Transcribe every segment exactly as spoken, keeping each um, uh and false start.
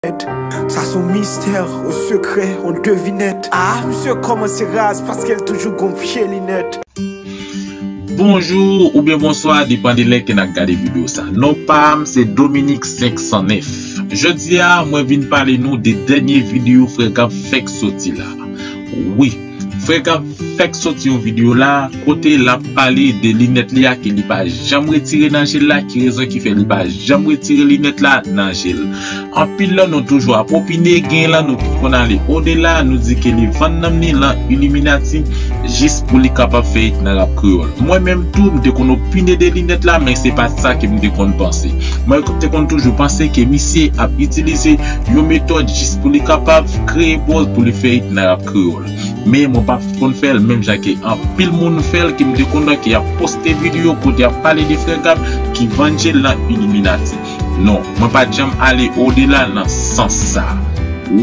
Sa se yon mistè, yon sekrè, yon devinèt. Ah, misye kòmanse raz paske l toujou gon vye linèt. Bonjou oubyen bonswa, depann de lè ke n ap gade videyo sa. Non pa m se Dominique senk san nèf. Jodi a, mwen vin pale nou de dènye videyo Frè Gab fèk soti la. Wi, Frè Gab fèk soti yon videyo la, kote l ap pale de linèt li a ke li pa janm retire nan je l la, ki rezon ki fè li pa janm retire linèt la nan je l. Anpil lan nou toujou ap opine, gen lan nou ki konn ale odela, nou di ke li vann nanm li lan Illuminati jis pou li kapab fè it nan rap kreyòl. Mwen menm tou, m te konn opine de linèt la, men se pa sa ke m te konn panse. Mwen te konn toujou panse ke misye ap itilize yon metòd jis pou li kapab kreye buzz pou li fè it nan rap kreyòl. Men mwen pa t konn fè l menm jan ke anpil moun fè l, ke m te konn wè ke y ap poste videyo kote y ap pale de Frè Gab ki vann je l nan Illuminati. Non, mwen pa t janm ale odela nan sans sa.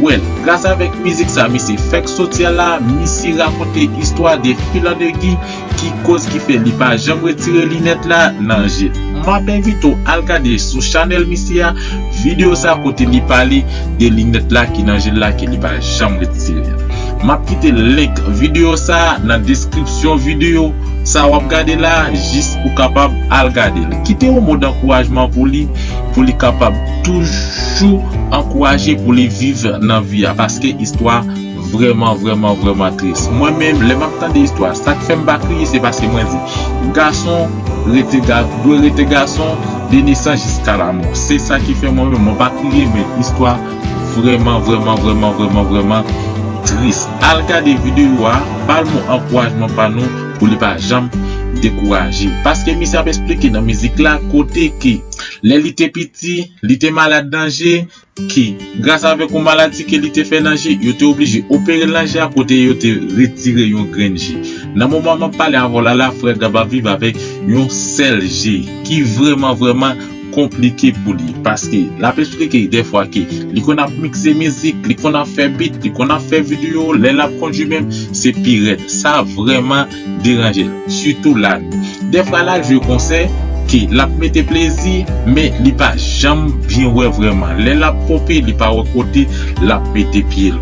Well, gras avèk mizik sa misye fèk soti a la, misye rakonte istwa de Philandegui ki koz ki fè li pa janm retire linèt la nan je l. M ap envite w al gade sou chanèl misye a, videyo sa kote li pale de linèt la ki nan je l la ke li pa janm retire. M ap kite link videyo sa nan deskripsyon videyo sa w ap gade la, jis ou kapab al gade l. Kite yon mo dankourajman pou li, pou li kapab toujou ankouraje pou li viv nan vi a, paske istwa vrèman, vrèman, vrèman tris. Mwen menm, lè m ap tande istwa, sa k fè m pa kriye, se paske mwen di, gason rete ga-, dwe rete gason de nesans jiska lamò. Se sa ki fè mwen menm, mwen pa kriye, men istwa vrèman, vrèman, vrèman, vrèman, vrèman tris. Al gade videyo a, ba l mo ankourajman pa nou pou li pa janm dekouraje. Paske misye ap esplike nan mizik la kote ke lè li te piti, li te malad nan je, ki, gras avèk yon maladi ke li te fè nan je, yo te oblije opere l nan je a kote yo te retire yon grenn je. Nan moman m ap pale avè w la, la, Frè Gab ap viv avèk yon sèl je, ki vrèman, vrèman konplike pou li. Paske l ap esplike dèfwa ke li konn ap mikse mizik, li konn ap fè beat, li konn ap fè videyo, lè l ap kondui menm, se pi rèd. Sa vrèman deranje l, sitou lanwit. Dèfwa l al jwe konsè, ke l ap mete plezi, men li pa janm byen wè vrèman. Lè l ap ponpe, li pa wè kote l ap mete pye l.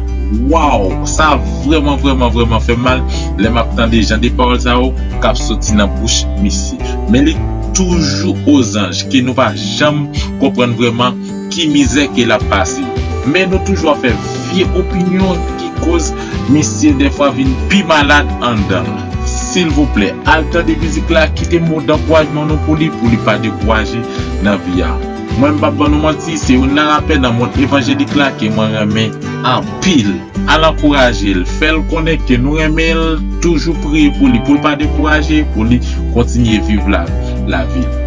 Waw, sa vrèman, vrèman, vrèman fè m mal lè m ap tande jan de pawòl sa yo k ap soti nan bouch misye. Men li toujou ozanj, ke nou pa janm konprann vrèman ki mizè ke l ap pase. Men nou toujou ap fè vye opinyon ki koz misye dèfwa vin pi malad anndan l. Silvouplè, al tande mizik la, kite mo dankourajman nou pou li, pou li pa dekouraje nan vi a. Mwen, m p ap ban nou manti, se youn nan rapè nan mond evanjelik la ke mwen renmen anpil. Al ankouraje l, fè l konnen ke nou renmen l, toujou priye pou li, pou l pa dekouraje, pou li kontinye viv la, lavi l.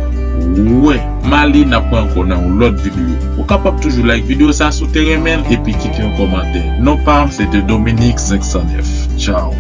Wè, m ale, n ap wè ankò nan yon lòt videyo. Ou kapab toujou like videyo sa si w te renmen l, epi kite yon kòmantè. Non pa m, se te Dominique senk san nèf. Tchao.